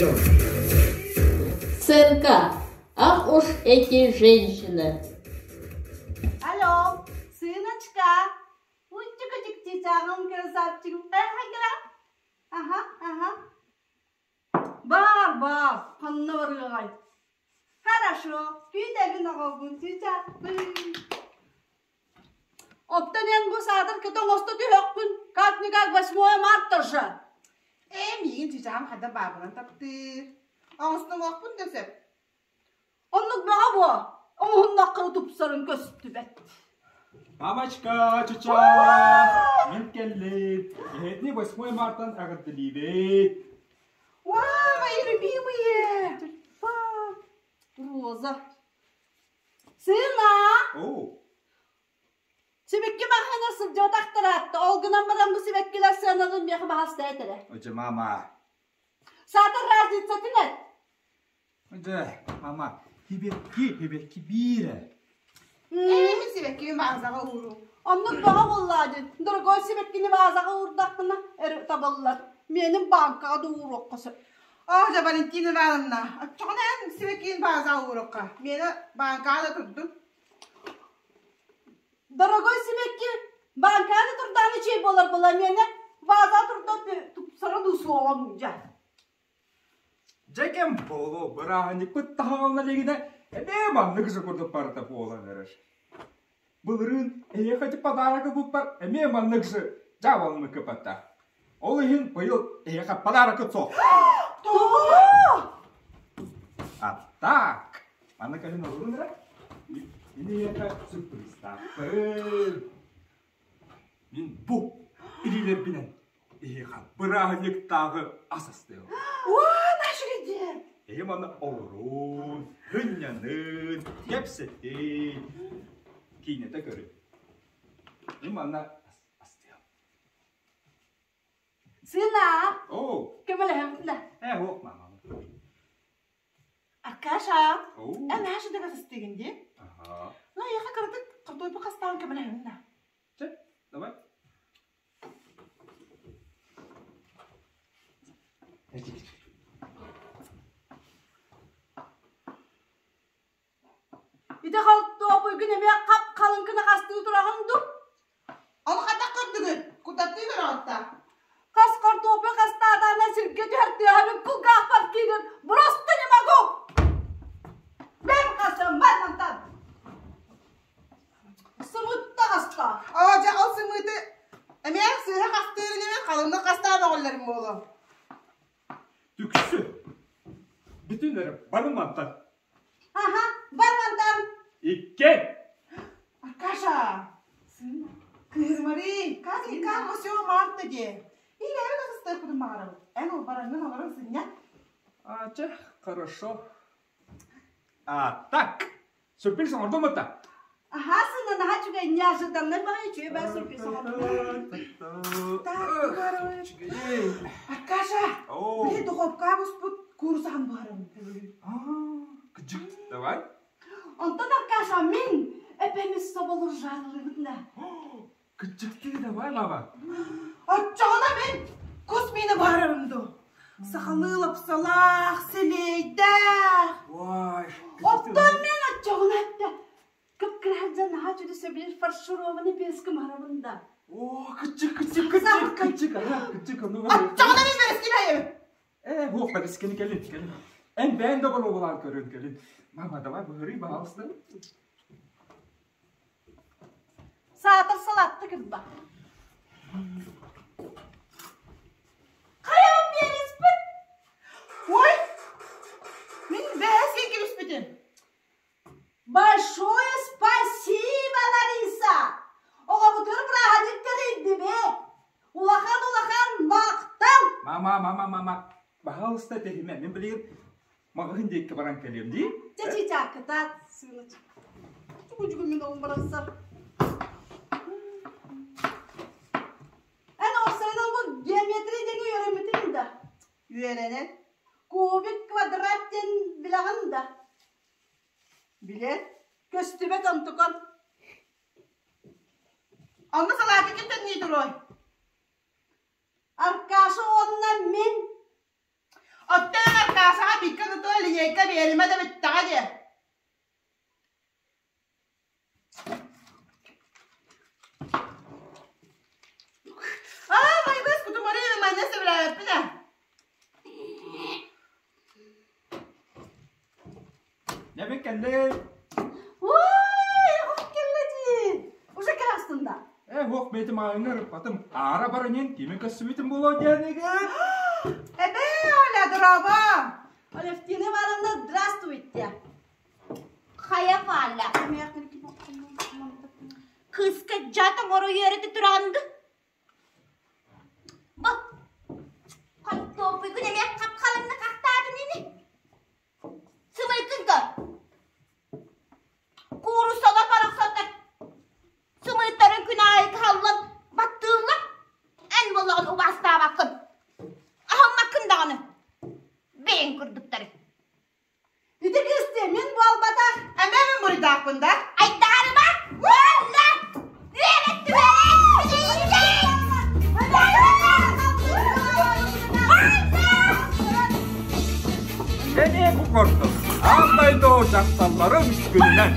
дьон. Сценка «Ах уж эти женщины». Алло, сыночка, Уччука-чик-чичаҕым красавчигым хайгыра? Аха, аха. Бар, бар, ханна барыаҕай? Хорошо, күүтэбин оҕобун чычаахпын. Оттон эн бу саатар кыта оҥосто түһүөхпүн, как-никак 8 марта же. Ээ, миигин чычааҕым хайдах баарбынан таптыыр. Оҥостуҥуохпун да сөп. Оннук бөҕө буо, оҥоһуннаххына тупсарын көстүбэт. Мамочка, чычаах, мин кэллим. Эһэтини 8 мартан эҕэрдэлиибит. Уа, мои любимые! Тюльпан, роза. Сына! О, Сибэкки маһына сылдьыбатахтараатта, ол гынан баран бу сибэккилэр сыаналарын миэхэ баһаста этэрэ. Дьэ, мама. Саатар разницатын эт. Дьэ, мама, сибэкки, сибэкки биирэ. Ээ, мин сибэккибин баазаҕа ууруу. Оннук бөҕө буоллаа дии. Дорогой сибэккини баазаҕа уурдаххына эрэ табыллар. Миэнин бааҥкаҕа да ууруохха сөп. Оо, дьэ, Валентина Ивановна, оччоҕуна эн сибэккигин баазаҕа ууруохха. Миэнэ бааҥкаҕа да турдун. Дорогой сибэкки бааҥкаҕа да турдаҕына чэй буолар буолла миэнэ вазаҕа турда тупсара дуу суоҕа дуу дьэ. Дьэ кэм буолуо, бырааһынньыкпыт таһаҕалана илигинэ эмиэ маннык же курдук барыта буолан эрэр. Былырыын эһиэхэ ити подарок ылбыппар эмиэ маннык же дьаабыланыкка ыппатта. Ол иһин быйыл эһиэхэ подарокыт суох. Тоҕо? А так, манна кэлин олорун эрэ. Мин эһиэхэ сюрпризтаахпын. Мин бу илиилэрбинэн эһиэхэ бырааһынньыктааҕы ас астыам. Уа, наша диэн! Эһи манна олорун, сынньанын, кэпсэтин, киинэтэ көрүн. Мин манна астыам. Сына! Оо! Көмөлөһөбүт да. Ээ, уох, мама. Аркаша, Оо. эн наша да сыстыгын дии. Аха. Ну, эйиэхэ кыратык хортуойбу хастаан көмөлөһөбүн да. Чэ, давай. Ити халтуопуйгун эмиэ хап-халыҥ гына хастыы тураҕын дуу? Ону хайдах көрдүгүт? Кутаттыы көрөҕүт да? Хас хортуопуй хастаатаҕына сиргэ түһэр тыаһа мин кулгаахпар киирэр. Просто не могу! Бэм хасыммат мантан! Сымытта хаста. Оо, дьэ, ол сымыыты эмиэ сыыһа хастыырын эмиэ халыҥнык хастаан оҕоллорум буолуо. Түксү! Бүтүн эрэ бары мантан. Аха, бар мантан. Икки! Аркаша, сын, кыырмарый, как никак все марта де. Или эбит асыстыахпытын баҕарабыт. Эн ол бараҥҥын олорон сынньа. А, чэ, хорошо. А, так, Сюрприз оҥордум да? Аха, сына наһаа үчүгэй, неожиданнай баҕайы үчүгэй баа сюрприз оҥордум. Аркаша, били духовка буспут куурусаһын буһарым. Кыдьык, давай. Онтон Аркаша мин эпэмис соболур жарылыыбытына. Кыдьыктыы давай, мама. Оччоҕуна мин кус миинэ буһарарым дуу? Сахалыы лапсалаах, силиэйдээх. Ой, Оттон мин оччоҕуна эттэ кып-кыра дьон наһаа үчүгэй сөбүлүүр фаршированный пескым аһарабын да. О, кыдьык, кыдьык, кыдьык, кыдьык, ага, кыдьык, ну Оччоҕуна мин бэрэскини айабын. Э, буох бэрэскини кэлин, кэлин. Эн бэйэн да боруобалаан көрүн кэлин. Мама, давай быһырый, пожалуйста. Саатар салаатта кырба. Хайа биэриспит? Ой, мин бэһэ сиэн кэбиспитим. Большое спасибо, Лариса! Оҕобутугар бырааһынньык тэрийдибит. Улахан-улахан махтал! Мама, мама, мама, пожалуйста, тэһимэ. Мин билигин Маҕаһыын диэки баран кэлиэм дии. Чэ, чичааккытаат, сыыныч. Чугу-чугу мин оҕум барахсар. Эн уопсайынан бу геометрия диэҥҥэ үөрэммитиҥ да? Үөрэнэн. Кубик квадрат диэн билэҕин да? Билэр. Көстүбэт онтукан. Онно салааты ким туруой? Аркаша уонна мин Оттон Аркаша. Килиэйкэ биэримэ да бүттэҕэ дии. Аа, майонез кутумары майонез сөбүлээбэппин ээ. Дьэ кэллим. Ой, оҕом кэллэ дии. Уже кэлэхсин да. Э, уох бэйэтим аайыҥҥа ырыппатым. Аара баран иһэн кими көрсүбүтүм буолуо диэнигэ. Эбээ, Оля, дорообо. Алевтина Ивановна, здравствуйте. Хайа Валя? Кыыска дьаат оҥоро үөрэтэ тураҕын Бу хортуоппуйгун эмиэ хап-халыҥнык ахтаатын ини. Сымыйкын көр. Кууруссалар барахсаттар сымыыттарын күн аайы кыһаллан баттыыллар. Эн буоллаҕын убаастаабаккын. Аһыммаккын даҕаны. Бэйэҥ курдуктары. Ити кыыс мин буолбатах. Эмээ мин буруйдаахпын да? Айдаарыма! Уолла! Эмиэ бу курдук аан дойду дьахталларын күнүнэн.